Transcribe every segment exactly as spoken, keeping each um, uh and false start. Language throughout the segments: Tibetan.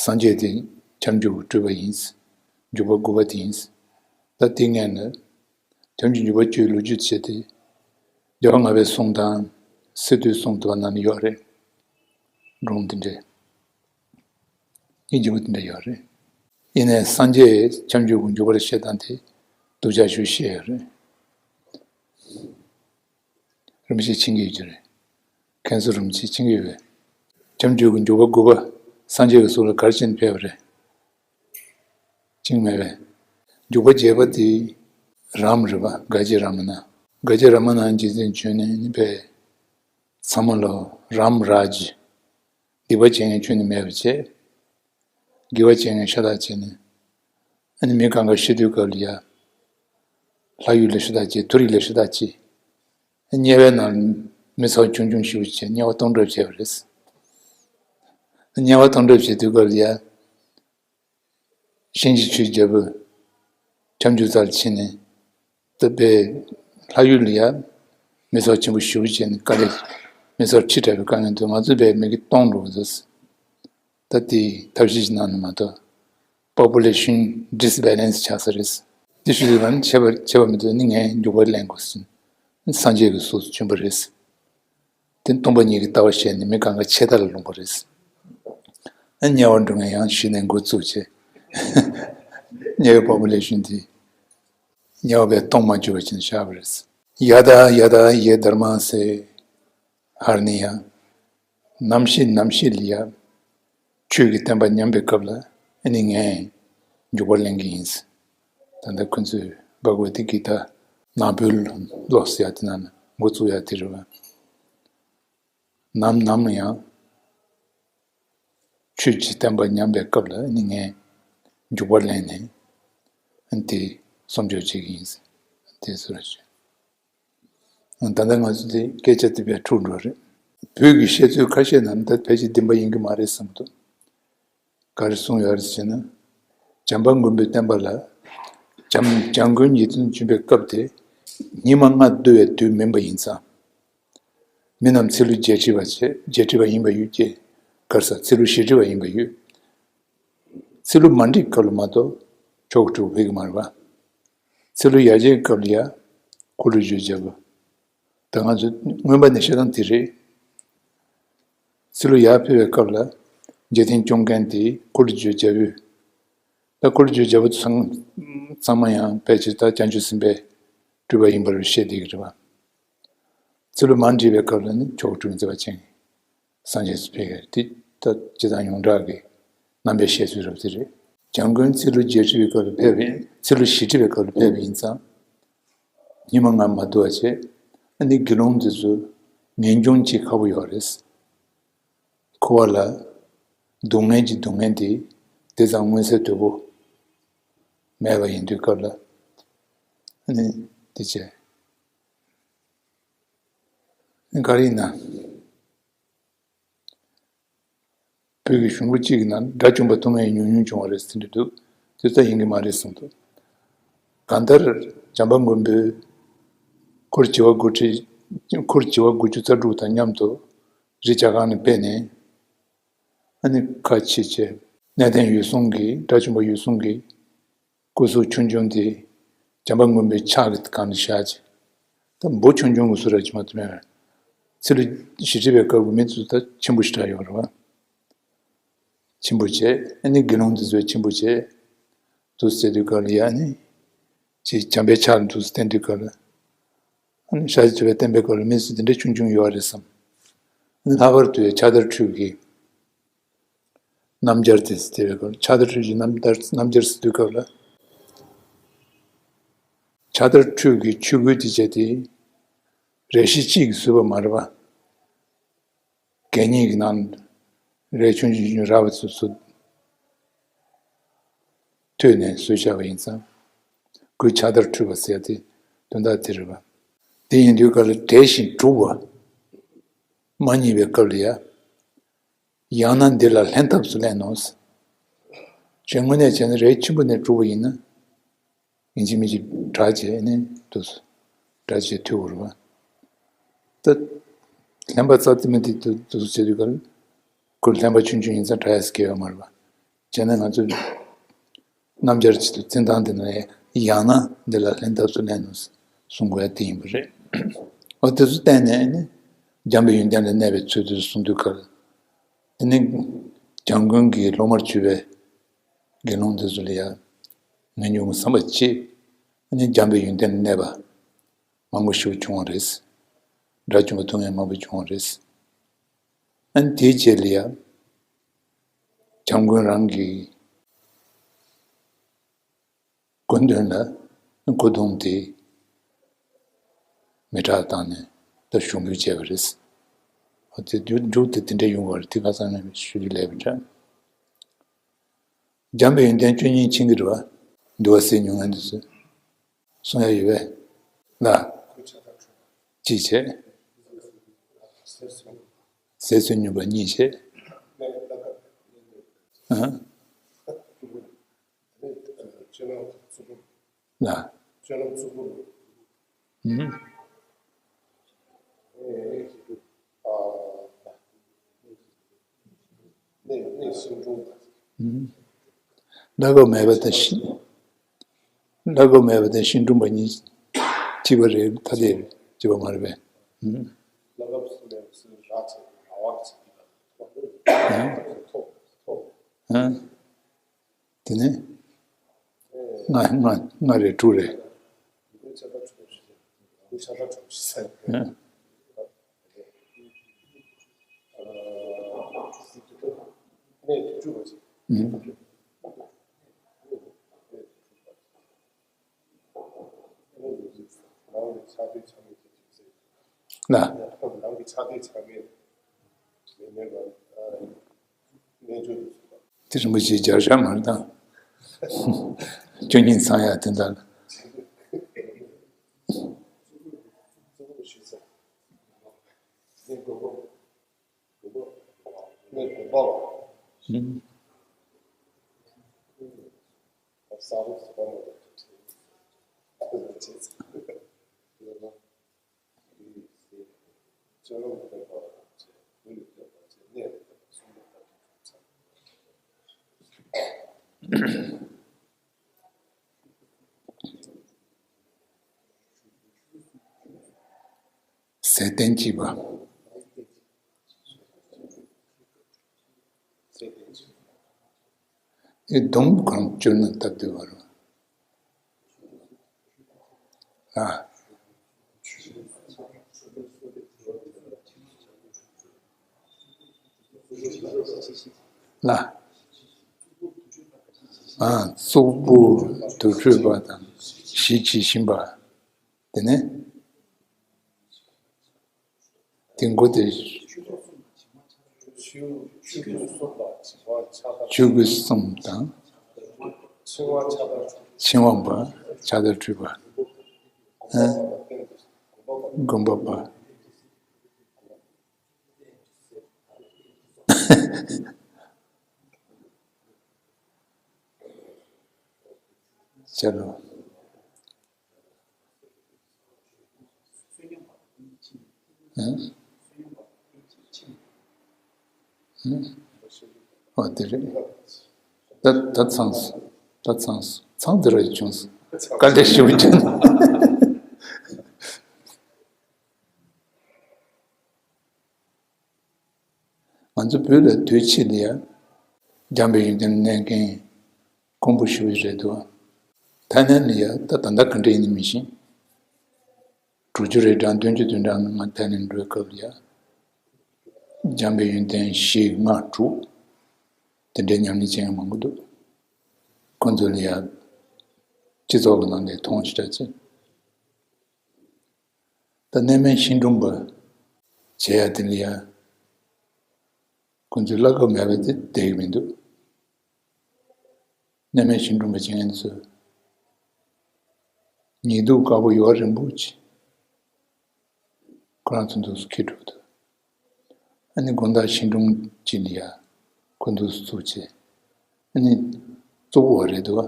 སངས་རྒྱས་དེ་ཁྱབ་འཇུག་གི་སྤྲུལ་པ་ཡིན། འཇུག་པ་དགུ་པ་དེ་ཡིན། ད་དེ་ངས་ནི་ཁྱབ་འཇུག་འཇུག་པ་བཅུའི་ལོ་རྒྱུས་བྱས་ཏེ། རྒྱལ་བ་ལྔ་པའི་གསུང་དང་། སི་ཏུའི་གསུང་དུ་བ་ནང་ནས་ཡོད་རེད། སྒྲུང་འདི་འདྲའི་སྙིང་རྗེ་པོ་འདི་འདྲ་ཡོད་རེད། ཡིན་ནའི་སངས་རྒྱས་ཁྱབ་འཇུག་གི་འཇུག་པར་བཤད་སྟངས་དེ་སྡུག་ཅག་ཞིག་བཤད་ཡོད་རེད། རིན་པོ་ཆེ་མཁྱེན་གྱི་ཡོད་ཀྱི་རེད། མཁན་ཟུར་རིན་པོ་ཆེ་མཁྱེན་གྱི་ཡོད་པས། ཁྱབ་འཇུག་གི་འཇུག་པ་དགུ་པ་སངས་རྒྱས་ཀྱི་གསུང་ལ་ག་རེ་བྱས་ནས་ཕེབས་པ་རེད། བཅིངས་མེད་པས། འཇུག་པ་བརྒྱད་པ་དེ་རམ་རེད་པ། ག་ཇེ་ར་མ་ན། ག་ཇེ་ར་མ་ན་རྗེ་བཙུན་བྱོན་ནས་ནི་པས། ཚང་མ་ལ་རམ་ར་ཇི། སྡིག་པ་བྱེད་མཁན་ཁྱོན་ནས་མེད་པ་བྱས། དགེ་བ་བྱེད་མཁན་ཤ་སྟག་བྱས་ནས། ཨ་ནི་མི་གང་ག་ཤི་དུས་སྐབས་ལ་ཡ། ལྷ་ཡུལ་ལ་ཤ་སྟག་བྱས། མཐོ་རིས་ལ་ཤ་སྟག་བྱས། དམྱལ་བའི་ནང་མི་ཚང་ཆུང་ཆུང་ཞིག་བྱས་དམྱལ་བ་སྟོང་གྲབས་བྱས་པ་རེད། དམྱལ་བ་སྟོང་གྲབས་བྱས་དུས་སྐབས་ལ་ཡ། གཤིན་རྗེ་ཆོས་རྒྱལ་པོས་ཁྱབ་འཇུག་རྩ་ལ་ཕྱིན་ནས། ད་པའི་ལྷ་ཡུལ་ལ་ཡ། མི་ཚང་ཆེན་པོ་ཞིག་བྱས་ནས་དཀའ་ལས། མི་ཚང་ཁྲི་ཕྲག་པའི་དཀའ་ངལ་འདུག་ང་ཚོ་པའི་མི་གི་སྟོང་འགྲོ་གི་འདུག་ད་དེ་ཐབས་ཤེས་ཀྱི་ནང་ནས་མ་གཏོགས། པོ་པུ་ལེ་ཤན་ཌི་སི་བེ་ལན་སི་ཆགས་ས་རེད། དེ་ཞུ་དུས་ལ་ནི་ཆད་པ་ཆད་པ་མི་འདུག་ནི་ངས་འཇུག་པ་ལེན་དགོས་ཟིན། སངས་རྒྱས་ཀྱི་གསུང་བྱོན་པ་རེད། དེ་སྟོང་པ་ཉིད་ཀྱི་ལྟ་བ་བཤད་ནས་མི་གང་ག་ཆད་ལྟ་ལ་ལྷུང་པ་རེད། ཨ་དམྱལ་བ་འགྲོ་མཁན་ཡང་གཞི་ནས་འགོ་བཙུགས་བྱས། དམྱལ་བའི་པོ་པུ་ལེ་ཤན་དེ་དམྱལ་བ་པའི་སྟོང་མ་གྱུར་བ་ཅན་ཤར་བ་རེད། ཡ་ད་ཡ་ད་ཡེ་དྷརྨ་སེ། ཧར་ནི་ཡ། ནམ་ཞིག་ནམ་ཞིག་ལ་ཡ། ཆོས་ཀྱི་བསྟན་པ་ཉམས་པའི་སྐབས་ལ་ཨ་ནི་ངས་འཇུག་པ་ལེན་གྱི་ཡིན། ད་ལྟ་ཁོ་ཚོས་བྷག་ཝ་ཏི་གི་ཏ་ནང་བོད་ཀློག་ཟེར་ཡ་དེ་ནང་ན་འགོ་བཙུགས་ཡ་དེ་རེད་བ། ནམ་ནམ་ཡང་ཆོས་ཀྱི་བསྟན་པ་ཉམས་པའི་སྐབས་ལ་ཨ་ནི་ངས་འཇུག་པ་ལེན་ནས་ཨ་ནི་དེ་སྲུང་སྐྱོབ་བྱེད་ཀྱི་ཡིན། དེ་ཟེར་བ་བྱས། ད་ལྟ་ང་ཚོ་དེ་སྐད་ཆ་དེ་བས་འཁྲུག་འགྲོ་རེད། བོད་ཀྱི་བཤད་ཚུལ་ཁ་ཤས་ནང་ད་ཕལ་ཆེར་བདེན་པ་ཡིན་གྱི་མ་རེད་བསམ་འདུག་ག་རེ་གསུངས་ཡོད་རེད་ཟེར་ན། བྱམས་པ་མགོན་པོའི་བསྟན་པ་ལ། བྱམས་བྱམས་མགོན་ཉིད་དུ་བྱོན་པའི་སྐབས་དེ། ཉི་མ་ལྔ་བསྡུ་བའི་དུས་མིན་པ་ཡིན་ཙང་། མི་རྣམས་ཚེ་ལུས་བརྒྱད་ཁྲི་བ་བྱས་བརྒྱད་ཁྲི་བ་ཡིན་པ་ཡོད་ཀྱི། ག་རེ་ཟ། ཚེ་ལུས་བཞི་ཁྲི་བ་ཡིན་པ་ཡོད། ཚེ་ལུས་མ་འགྲིག་སྐབས་ལ་མ་གཏོགས་ཆོ་ག་སྒྲུབ་ཕོད་ཀྱི་མ་རེད་པ། ཚེ་ལུས་ཡར་རྒྱས་སྐབས་ལ་ཡ། འཁོར་ལོས་སྒྱུར་བྱ་བ། ད་ང་ཚོ་མངོན་པ་ནས་བཤད་སྟངས་དེ་རེད། ཚེ་ལུས་ཡར་འཕེལ་བའི་སྐབས་ལ་འཇིག་རྟེན་སྐྱོང་མཁན་དེ་འཁོར་ལོས་སྒྱུར་བྱ་བུ། ད་འཁོར་ལོས་སྒྱུར་བྱ་བུ་ཚང་ཚང་མ་ཡང་ཕལ་ཆེར་ད་བྱང་ཆུབ་སེམས་དཔའི་སྤྲུལ་པ་ཡིན་པར་བཤད་བསྡད་ཀྱི་རེད་པ། ཚེ་ལུས་མར་འགྲིབ་པའི་སྐབས་ལ་ནི་ཆོ་ག་སྒྲུབ་མཛད་པ་ཅན་གྱི་སངས་རྒྱས་སུ་ཕེབས་ཀྱི་རེད། དེ་ད་སྤྱིར་བཏང་ཡོངས་གྲགས་ཀྱི་རྣམ་པའི་བཤད་ཚུལ་རབ་དེ་རེད། བྱམས་མགོན་ཚེ་ལུས་བརྒྱད་ཁྲི་བའི་སྐབས་ལ་ཕེབས་པ་ཡིན། ཚེ་ལུས་བཞི་ཁྲི་བའི་སྐབས་ལ་ཕེབས་པ་ཡིན་ཙང་། ཉི་མ་ལྔ་མ་བསྡུ་བ་བྱས། ཨ་ནི་དགེ་སློང་དེ་ཚོ་ངེས་འབྱུང་གཅིག་ཁག་པོ་ཡོད་རེད། འཁོར་བ་ལ་སྡུག་བསྔལ་གྱི་སྡུག་བསྔལ་དེ་དེ་ཙམ་མངོན་གསལ་དོད་པོ་མེད་པ་ཡིན་དུས་སྐབས་ལ། ཨ་ནི་དེ་བྱས། ཨ་ནི་ག་རེ་ཡིན་ན། བོད་ཀྱི་གཞུང་པོ་གཅིག་གི་ནང་དགྲ་བཅོམ་པ་ཐུབ་མཁན་ཉུང་ཉུང་བྱུང་བ་རེད་ཟེར་གྱི་འདུག་དེ་ལྟ་ཡིན་གྱི་མ་རེད་གསུངས་འདུག་གང་ལྟར་བྱམས་པ་མགོན་པོས་འཁོར་བྱེ་བ་དགུ་ཁྲི། འཁོར་བྱེ་བ་དགུ་བཅུ་རྩ་དྲུག་དང་མཉམ་དུ་རི་བྱ་རྐང་ནས་ཕེབས་ནས། ཨ་ནི་ཁ་ཕྱེ་བྱས། གནས་བརྟན་འོད་སྲུང་གིས། དགྲ་བཅོམ་པ་འོད་སྲུང་གིས་སྐུ་གཟུགས་ཆུང་ཆུང་དེ་བྱམས་པ་མགོན་པོའི་ཕྱག་གི་སྒང་ལ་བཞག་བྱས། ད་འབུ་ཆུང་ཆུང་གི་བཟོ་འདྲ་ཅིག་མ་གཏོགས་མེད། ཚེ་ལུས་བཞི་ཁྲི་བའི་སྐབས་ཀྱི་མི་ཚོ་ད་ཆེན་པོ་ཞེ་དྲག་ཡོད་རེད་བ། ཆེན་པོ་བྱས། ཨ་ནི་དགེ་སློང་དེ་ཚོས་ཆེན་པོ་བྱས། འདུག་སེ་བྱེད་དུས་སྐབས་ལ་ཡ་ནི། ཅིག་བྱམས་པའི་ཕྱག་ལ་འདུག་སེ་བསྟན་དུས་སྐབས་ལ། ཨ་ནི་ཤཱཀྱ་ཐུབ་པའི་བསྟན་པའི་སྐབས་ལ་མི་ཚོ་དེ་འདྲ་ཆུང་ཆུང་ཡོད་རེད་བསམ། ཨ་ནི་ལྷག་པར་དུ་ཕྱག་དར་འཕྲུལ་གྱི་རྣམ་རྒྱལ་དེ་ཟེར་བའི་སྐབས་ལ། ཕྱག་དར་འཕྲུལ་གྱི་རྣམ་རྒྱལ་རྣམ་རྒྱལ་ཟེར་དུས་སྐབས་ལ། ཕྱག་དར་འཕྲུལ་གྱི་ཆོས་གོས་དེ་བྱས་ཏེ། རས་གཞི་གཅིག་གིས་བཟོས་པ་མ་རེད་པ། གད་སྙིགས་ཀྱི་ནང་རས་ཆུང་ཆུང་ཆུང་རག་པ་ཚོ་ཚུར་བཏོན་ནས་བཟོས་བཞག་པ་ཡིན་ཙང་། གོས་ཕྱག་དར་འཕྲུལ་པ་ཟེར་ཡ་དེ་དོན་དག་དེ་རེད་པ། དེ་ཡིན་དུས་སྐབས་ལ་བྲེགས་ཤིང་བསྒྲུགས་པ་མ་རྙེད་པའི་སྐབས་ལ་ཡ། ཡང་ན་འདི་ལ་ལྷན་ཐབས་སུ་ལེན་ནོ། ཅེས་དངོས་གནས་བྱས་ན་རས་ཆེན་པོ་ནས་བསྒྲུགས་པ་ཡིན་ན། ཡིན་གཅིག་མིན་གཅིག་དྲ་བྱས་ནས་འདུག་སེ། དྲ་བྱས་ཐུལ་དགོས་རེད་པ། ད་ལྷན་པ་རྩ་དེ་མི་དེ་འདུག་འདུག་སེ་བྱེད་དུས་སྐབས་ལ། ཁོ་ལྷན་པ་ཆུང་ཆུང་ཡིན་ཙང་དྲ་ཡ་སྐྱེ་ཡོད་མ་རེད་པ། བྱས་ན་ང་ཚོས་སྣམ་སྦྱར་གྱི་འཛིན་སྟངས་དེ་ནས་ཡང་ན་འདི་ལ་ལྷན་ཐབས་སུ་ལེན་ནོ་གསུང་དགོས་ཡ་དེ་ཡིན་པ་རེད། འོ་དེ་ཚོ་བསྟན་ནས་ནི་འཇམ་པའི་ཡོན་ཏན་ལ་གནས་པའི་ཚུལ་དུ་གསུང་དུས་སྐབས། དེ་ནི་འཇམ་མགོན་གྱིས་སློབ་མར་གྱུར་པའི་དགེ་སློང་དེ་ཚོ་ལ་ཡང་ངན་སྙོམས་བསམ་པ་བྱེད། ནི་འཇམ་པའི་ཡོན་ཏན་ལ་གནས་པ་མང་པོ་ཞིག་བྱུང་བ་རེད། དགྲ་བཅོམ་པའི་ཐུགས་ངན་མང་པོ་བྱུང་བ་རེད། ཨ་ནི་དེའི་རྗེས་ལ་ཡང་འཇམ་མགོན་རང་གི་དགོན་དོན་ལ་སྐུ་གདུང་དེ་མེ་སྲེག་བཏང་ནས་ད་ཞུགས་འབུལ་བྱས་པ་རེད། འོ་དེ་མཇུག་མཇུག་དེ་དེ་འདྲ་ཡོང་བ་རེད། དེ་ཁ་སང་ནས་ཞུ་རྒྱུ་ལས་པ་འདྲ། འཇམ་པའི་ཡོན་ཏན་བཅུ་གཉིས་མཁྱེན་གྱི་རེད་བ། འདུལ་བ་སེལ་མྱོང་མཁན་དེ་ཚོས་གསུང་ཡ་ཡོད་པས། ལ། ཅི་བྱེད། ཟས་སུ་མྱོང་བ་གཉིས་བྱེད། ཨ། ལ། ཨུམ། ཨུམ། བླ་གོས་མེད་པ་དང་ཤིང་། བླ་གོས་མེད་པ་དང་ཤིང་སྦྲུམ་པ་གཉིས་གཅིག་པ་རེད། ཐ་དད་གཅིག་པ་མ་རེད་པས། ཨུམ། ཨུམ། དེ་ནས་ལྔ་ལྔ་ལྔ་རེད། དྲུག་རེད། ཨ། ཨུམ། ལ། དེ་རིན་པོ་ཆེའི་སྦྱར་བྱ་མར་དང་། བཅུ་གཉིས་ཚང་ཡག་དེ་འདྲ། ཨུམ། ཟས་གཏན་བཅིལ་བ། ཨེ་སྡོང་བུ་གང་བཅུར་ན་སྟབས་བདེ་བ་རེད། ལ། ལ། ཨ། གཙུག་ཕུད་དུར་ཁྲོད་པ་དང་གཞིས་བྱེས་ཤིང་པ། དེ་ནས་དེ་མགོ་དེ་ཆོས་སྐུ་གསུམ་དང་། འཆིང་བ་པ། ཕྱག་དར་ཁྲོད་པ། ཨ། དགོན་པ་པ། ཅ་ལོ། ཨ། ཨ། ཨོ་དེ་རེད། ད་ད་ཚང་སོང་། ད་ཚང་སོང་། ཚང་དེ་ར་ཡི་བྱུང་སོང་། དཀའ་ལས་ཞེ་པོ་བྱུང་། ང་ཚོ་བོད་ལ་དུས་ཕྱིས་ལ་ཡང་འཇམ་པའི་ཡོན་ཏན་གནས་མཁན་དཀོན་པོ་ཞེ་པོ་རེད་འདུག་ཐའི་ལན་ལ་ཡང་ད་ད་ལྟ་ག་འདྲ་ཡིན་མི་ཤེས། དྲུག་ཅུ་རེ་གྲངས་བདུན་ཅུ་དོན་གྲངས་ནང་ང་ཐའི་ལན་འགྲོ་སྐབས་ལ་ཡང་འཇམ་པའི་ཡོན་ཏན་བཞི་ལྔ་དྲུག་དེ་འདྲའི་ཉམས་ལེན་བྱེད་མཁན་མང་པོ་འདུག་ཁོ་ཚོ་ལ་ཡང་སྤྱི་ཚོགས་ཀྱི་ནང་ནས་མཐོང་ཆེ་དྲགས་ཆེ། ད་གནས་མལ་ཤིང་སྦྲུམ་པ་བྱེད་ཡ་དེ་ལ་ཡང་ཁོ་ཚོའི་བླ་གོས་མེད་པ་དེ་བསྡད་ཀྱི་མི་འདུག་གནས་མལ་ཤིང་སྦྲུམ་པ་བྱེད་མཁན་ཚོས་ཉེ་དུས་དཀར་པོ་ཡོལ་བ་རིན་པོ་ཆེ་ཁོ་རང་ཚོ་འདུག་སེ་འཁྱེར་འགྲོ་འདུག་ཨ་ནི་དགོང་དག་ཤིང་སྦྲུམ་གཅིག་ལ་ཡ་ཁོ་འདུག་སེ་བཙུགས་བྱས། ཨ་ནི་བཙུགས་པ་རེད་འདུག་བ།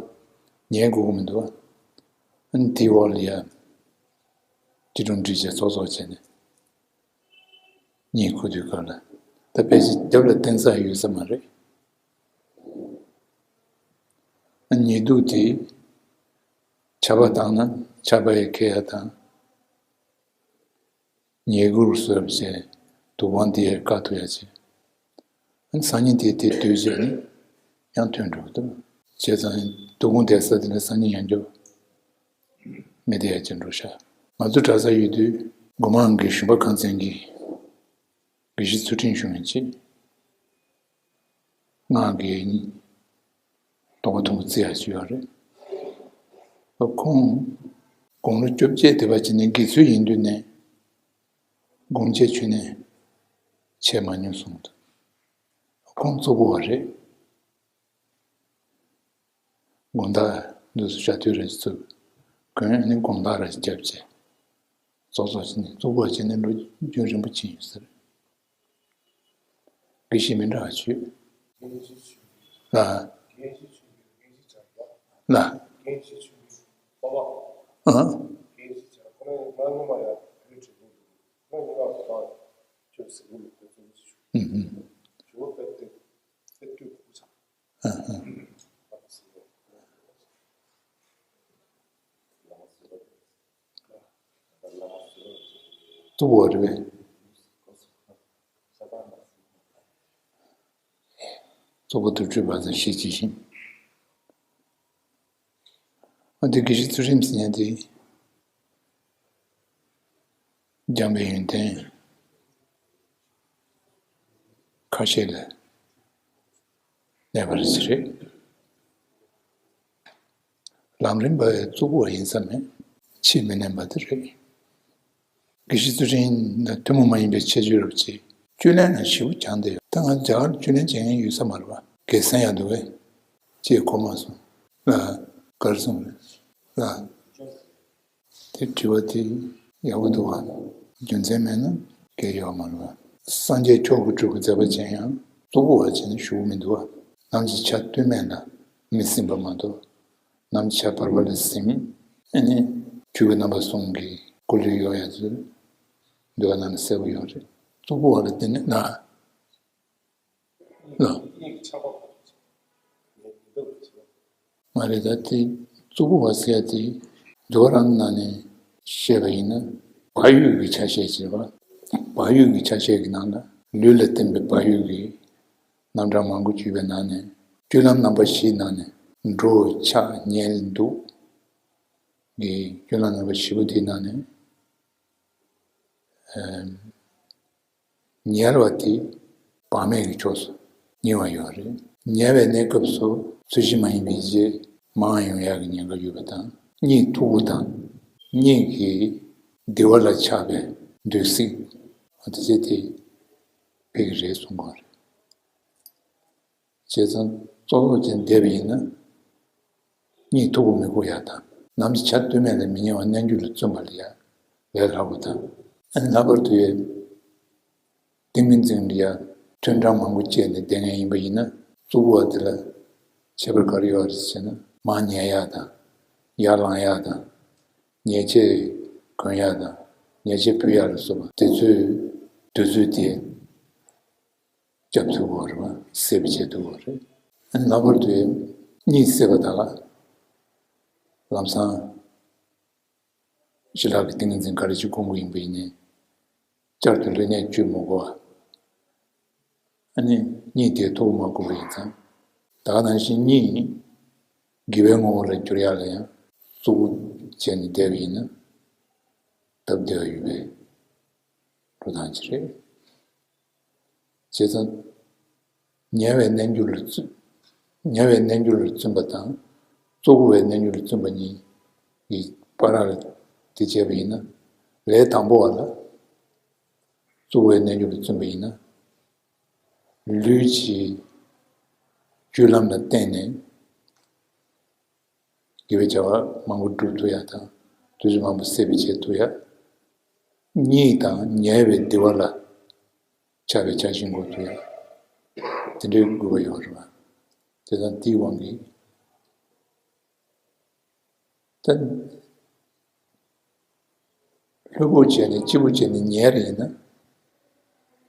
ཉལ་དགོས་ཀྱི་མི་འདུག་བ། ཨ་ནི་དེའི་འོག་ལ་ཡ་སྐྱིལ་ཀྲུང་བསྒྲིགས་བྱས་ཚོགས་གསོག་བྱས་ནས་གཉིད་ཁུག་དུས་སྐབས་ལ། ད་ཕལ་ཆེར་རྒྱབ་ལ་བརྟེན་ས་ཡོད་ས་མ་རེད། ཉེ་དུ་དེ་ཆར་པ་བཏང་ན་ཆར་པ་ཡི་ཁེ་ཡ་དང་། ཉེ་གུར་བཟོས་བྱས་དུ་བང་དེ་ཡི་བཀག་ཐུབ་ཡ་བྱས། སང་ཉིན་དེ་དེ་དུས་བྱས་ནས་ཡང་ཐོན་འགྲོ་གི་འདུག་བྱས་ཙང་དུ་བང་དེ་ས་དེ་ལ་སང་ཉིན་ཡང་འགྱོ་མི་བདེ་ཡ་ཅིག་འགྲོ་ཤག་ང་ཚོ་གྲྭ་ས་ཡོད་དུས་སྒོ་མང་གི་ཞུམ་པ་ཁང་ཚན་གྱི་དགེ་བཤེས་ཚུལ་ཁྲིམས་ཞུ་མཁན་ཅིག་ང་གི་རྟོགས་པ་མཐོང་གི་བརྩི་ཡ་ཅིག་ཡོད་རེད། ཁོང་དགུང་ལོ་བཅོ་བརྒྱད་དེ་བ་ཅིག་ནས་དགེ་ཚུལ་ཡིན་དུས་ནས་དགོངས་བཅས་ཆོས་ནས་ཆད་མ་མྱོང་གསུངས་འདུག་ཁོང་གཙོ་བོ་བ་རེད། དགོང་དག་འདུག་སེ་ཞག་དུས་རེ་ཚུགས། གོན་ནི་དགོང་དག་རེ་རྒྱབ་བྱས། ཙོག་ཙོག་བྱས་ནས་གཙོ་བོ་བྱས་ནས་ལོ་རྒྱུན་རིང་པོ་ཕྱིན་ཡོད་ཟེར། དགེ་བཤེས་མི་འདྲ་བ་བྱོས། ལ། ལ། ཨ། ཨ། གཙོ་བོ་རེད་པས། གཙོ་བོ་དུར་ཁྲོད་པ་དང་ཤེས་བྱེད་བཞིན། འོ་དེ་དགེ་བཤེས་ཚུལ་ཁྲིམས་ཟེར་མཁན་དེ། འཇམ་པའི་ཡོན་ཏན་ཁ་ཤས་ལ་གནས་པ་རེད་ཟེར་རེད། ལམ་རིམ་པ་ཡི་གཙོ་བོ་ཡིན་ས་མེད། ཆེས་མི་གནས་པ་དེ་རེད། དགེ་བཤེས་ཚུལ་ཁྲིམས་ལ་ཐུན་མོང་མ་ཡིན་པའི་ཁྱད་ཆོས་རབ་ཆེ། བཅུད་ལེན་ན་ཞེ་པོ་སྦྱངས་བསྡད་ཡོད། ད་ང་རྒྱ་གར་བཅུད་ལེན་བྱེད་མཁན་ཡོད་ས་མ་རེད་པ། དགེ་མཚན་ཡང་འདུག་གས། ཅེས་གོ་མ་སོང་། ལ། གར་སོང་རེད། ལ། དེ་དྲི་བ་དེ་ཡག་པོ་འདུག་བ། རྒྱུ་མཚན་མེད་ན་གལ་ཡོད་མ་རེད་བ། སངས་རྒྱས་མཆོག་གི་སྤྲུལ་པའི་མཛད་པ་ཅན་ཡང་གཙོ་བོ་བ་བྱས་ནས་ཞུ་གི་མི་འདུག་བ། ནམ་གྱི་ཆ་སྟོད་སྨད་ལ་མི་ཟིན་པ་མ་གཏོགས། ནམ་གྱི་ཆ་བར་པ་ལ་ཟིན། ཨ་ནི་ཆོས་ཀྱི་རྣམ་པ་གསུམ་གྱི་སྐུ་ལུས་གཡོག་ཡ་ཚོས་འདུལ་བ་ནང་ལ་གསལ་པོ་ཡོད་རེད། གཙོ་བོ་བ་ལ་བརྟེན་ནས་ན། ལ། མ་རེད། ད་དེ་གཙོ་བོ་བ་ཟེར་ཡ་དེ་འདུལ་བ་རང་ནང་ནས་བཤད་པ་ཡིན་ན་བག་ཡོད་ཀྱི་ཆ་ཤས་ཅིག་རེད་བ། བག་ཡོད་ཀྱི་ཆ་ཤས་ཀྱི་ནང་ལ་ལུས་ལ་བརྟེན་པའི་བག་ཡོད་ཀྱི་རྣམ་གྲངས་མང་པོ་ཅིག་ཡོད་པའི་ནང་ནས་སྤྱོད་ལམ་རྣམ་པ་བཞིའི་ནང་ནས་འགྲོ་འཆག་ཉལ་འདུག་གི་སྤྱོད་ལམ་རྣམ་པ་བཞི་པོ་དེའི་ནང་ནས། ཉལ་བ་དེ་བག་མེད་ཀྱི་ཕྱོགས་སུ་ཉེ་བ་ཡོད་རེད། ཉལ་བའི་གནས་སྐབས་སུ་ཚུལ་བཞིན་མ་ཡིན་པའི་རྗེས་མར་ཡོང་ཡག་གི་ཉེན་ཁ་ཡོད་པ་དང་། གཉིད་མཐུག་པོ་དང་གཉིད་ཀྱི་བདེ་བ་ལ་ཆགས་པའི་འདོད་སྲེད། འོ་དེ་ཚེ་དེ་ཕེབས་ཀྱི་རེད་གསུང་གི་ཡོད་རེད། བྱས་ཙང་གཙོ་བོ་ཅན་བསྡད་པ་ཡིན་ན། གཉིད་མཐུག་པོ་མི་དགོས་ཡག་དང་། ནམ་གྱི་ཆ་སྟོད་སྨད་ལ་མི་ཉལ་བ་རྣལ་འབྱོར་ལ་བརྩོན་པ་ལ་ཡ་ལས་སླ་པོ་དང་། ཨ་ནི་ལྷག་པར་དུ་ཡ། ཏིང་ངེ་འཛིན་ལ་ཡ་ཐུན་གྲངས་མང་པོ་བཅད་ནས་བསྡད་མཁན་ཡིན་པ་ཡིན་ན། གཙོ་བོ་བ་དེ་ལ་ཁྱད་པར་ག་རེ་ཡོད་རེད་ཟེར་ན། མར་ཉལ་ཡག་དང་། ཡར་ལངས་ཡག་དང་། ཉལ་ཆས་གོན་ཡག་དང་། ཉལ་ཆས་ཕུད་ཡག་ལ་སོགས་པ་དེ་ཚོའི་དུས་ཚོད་དེ། རྒྱབ་ཐུབ་ཀྱི་ཡོད་རེད་བ། སད་པའི་ཆེད་དུ་ཡོད་རེད། ཨ་ནི་ལྷག་པར་དུ་གཉིད་སད་པ་དག་ལ་ལམ་སང་ཞི་ལྷག་གི་ཏིང་ངེ་འཛིན་ག་རེ་ཅིག་སྒོམ་གྱི་ཡིན་པ་ཡིན་ནའི་བསྐྱར་དུ་ལྷོད་གནས་བཅོས་མི་དགོས་པ། ཨ་ནི་གཉིད་དེ་ཐུབ་མ་དགོས་པ་ཡིན་ཙང་། ད་ག་ནང་བཞིན་གཉིད་དགེ་བའི་ངོ་བོ་ལ་འགྱུར་ཡག་ལ་ཡང་གཙོ་བོ་བྱས་ནས་བསྡད་པ་ཡིན་ན་སྟབས་བདེ་བ་ཡོད་པའི་འགྲོ་སྟངས་ཅིག་རེད། བྱས་ཙང་། ཉལ་བའི་རྣལ་འབྱོར་ལ་བརྩོན། ཉལ་བའི་རྣལ་འབྱོར་ལ་བརྩོན་པ་དང་། གཙོ་བོ་བའི་རྣལ་འབྱོར་ལ་བརྩོན་པ་གཉིས་ཀྱི་བར་ལ་དེ་བྱས་པ་ཡིན་ན། ལས་དང་པོ་བ་ལ་གཙོ་བོ་བའི་རྣལ་འབྱོར་ལ་བརྩོན་པ་ཡིན་ན། ལུས་ཀྱི་སྤྱོད་ལམ་ལ་བརྟེན་ནས། དགེ་བའི་བྱ་བ་མང་པོ་སྒྲུབ་ཐུབ་ཡག་དང་། དུས་ཚོད་མང་པོ་སེབ་བྱེད་ཐུབ་ཡག་གཉིད་དང་ཉལ་བའི་བདེ་བ་ལ་ཆགས་པའི་ཆགས་ཞེན་འགོག་ཐུབ་ཡག་དེ་འདྲའི་དགོས་པ་ཡོད་རེད་བ། དེ་དང་དེའི་དབང་གིས། ད། ལྷོད་པོ་བྱས་ནས་སྐྱིད་པོ་བྱས་ནས་ཉལ་རེ་ཡིན་ན།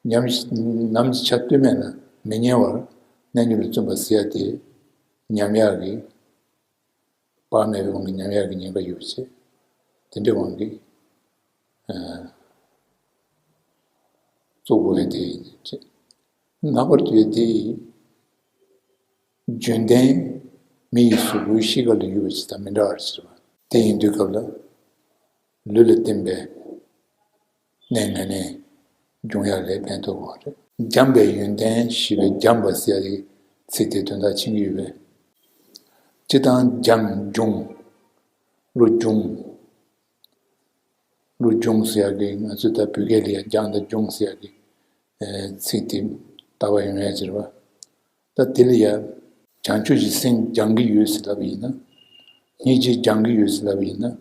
ཉམས་ཤིང་ནམ་གྱི་ཆ་སྟོད་སྨད་ལ་མི་ཉལ་བར་རྣལ་འབྱོར་ལ་བརྩོན་པ་ཟེར་ཡ་དེ་ཉམས་ཡག་གི་ བག་མེད་པའི་དབང་གིས་ཉམས་ཡག་གི་ཉེན་ཁ་ཡོད་པ་བྱས། དེ་འདྲའི་དབང་གིས་ཨ་བཙོག་པོ་ལས་དེ་ཡིན་ཅེས། ལྷག་པར་དུ་དེ་ཡི་རྒྱུན་ལྡན་མི་ཡི་གཟུགས་པོའི་གཤིས་ཀ་ལ་ཡོད་པ་ཅིག་དང་མི་འདྲ་བར་བྱེད་པ། དེ་ཡིན་དུས་སྐབས་ལ་ལུས་ལ་བརྟེན་པའི་གནས་ངན་ལེན་སྦྱོང་ཡག་ལས་ཕན་ཐོགས་པ་རེད། འཇམ་པའི་ཡོན་ཏན་ཞེས་པའི་འཇམ་པ་ཟེར་ཡག་གི་ཚིག་དེ་དོན་དག་ཕྱིན་གྱི་ཡོད་པས། སྤྱིར་བཏང་འཇམ་འབྱུང་། བློ་འབྱུང་། བློ་འབྱུང་ཟེར་ཡག་གི་ང་ཚོས་ད་བོད་སྐད་ལ་ཡང་འཇམ་དང་འབྱུང་ཟེར་ཡག་གི་ཨེ་ཚིག་དེ་བཏགས་པ་ཡོང་ཡག་ཅིག་རེད་བ། ད་དེ་ལ་ཡང་བྱང་ཆུབ་ཀྱི་སེམས་སྦྱང་གི་ཡོད་ཟེར་ལབ་པ་ཡིན་ན། སྙིང་རྗེ་སྦྱང་གི་ཡོད་ཟེར་ལབ་པ་ཡིན་ན།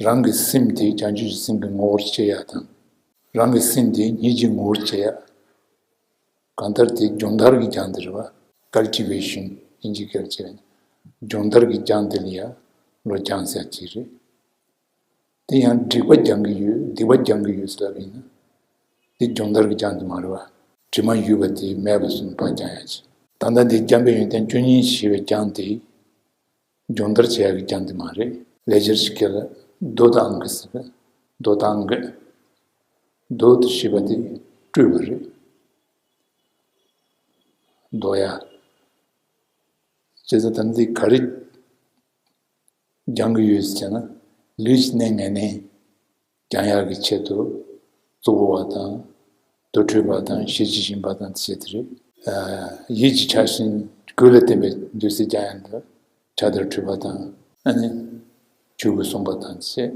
རང་གི་སེམས་དེ་བྱང་ཆུབ་ཀྱི་སེམས་ཀྱི་ངོ་བོར་བྱེད་ཡག་དང་། རང་གི་སེམས་དེ་སྙིང་རྗེའི་ངོ་བོར་བྱེད་ཡག་གང་ལྟར་དེ་སྦྱོང་བརྡར་གྱི་སྦྱང་དེ་རེད་བ། Cultivation ཨིན་ཇིའི་སྐད་ཆ་རེད། སྦྱོང་བརྡར་གྱི་སྦྱང་དེ་ལ་ཡང་བློ་སྦྱང་ཟེར་གྱི་རེད། དེ་ཡང་སྒྲིབ་པ་སྦྱང་གི་ཡོད། སྡིག་པ་སྦྱང་གི་ཡོད་ཟེར་བ་ཡིན་ན། དེ་སྦྱོང་བརྡར་གྱི་སྦྱང་དེ་མ་རེད་བ། དྲི་མ་ཡོད་པ་དེ་མེད་པ་བཟོ་ནས་ཕར་སྦྱང་ཡག་ཅིག་ད་ལྟ་འདི་འཇམ་པའི་ཡོན་ཏན་བཅུ་གཉིས་ཞེས་པའི་སྦྱང་དེ་སྦྱོང་བརྡར་བྱེད་ཡག་གི་སྦྱང་དེ་མ་རེད། ལེགས་སྦྱར་གྱི་སྐད་ལ་མདོ་དང་གི་ཟེར་བས། མདོ་དང་གི། མདོ་དེ་ཞེས་པ་དེ་སྤྲོས་པ་རེད། མདོ་ཡ། བྱས་ཙང་ད་འདི་ག་རེ་སྦྱང་གི་ཡོད་ཟེར་ན། ལུས་ཀྱི་གནས་ངན་ལེན་སྦྱང་ཡག་གི་ཆེད་དུ་གཙོ་བོ་བ་དང་། དུར་ཁྲོད་པ་དང་ཤེས་བྱའི་སྦྱིན་པ་དང་བཅས་ཏེ་རེད། ཡིད་ཀྱི་ཆགས་ཞེན་རྒོད་ལ་བརྟེན་པའི་འདོད་སྲེད་སྦྱང་ཡག་འདི་ཕྱག་དར་ཁྲོས་པ་དང་། ཨ་ནི་ཆོས་གོས་གསུངས་པ་དང་བཅས།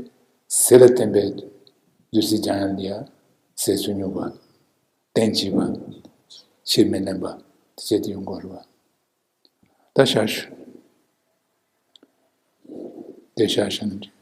ཟས་ལ་བརྟེན་པའི་འདོད་སྲེད་སྦྱང་ཡག་འདི་ཡང་ཟས་སུ་སྙུག་པ། གཏན་བྱེད་པ། ཕྱིར་མི་ལེན་པ་དེ་བྱས་ཏེ་ཡོང་དགོས་རེད་བ། ད་ཤ་ཤུ། དེ་ཤ་ཤ་ནི་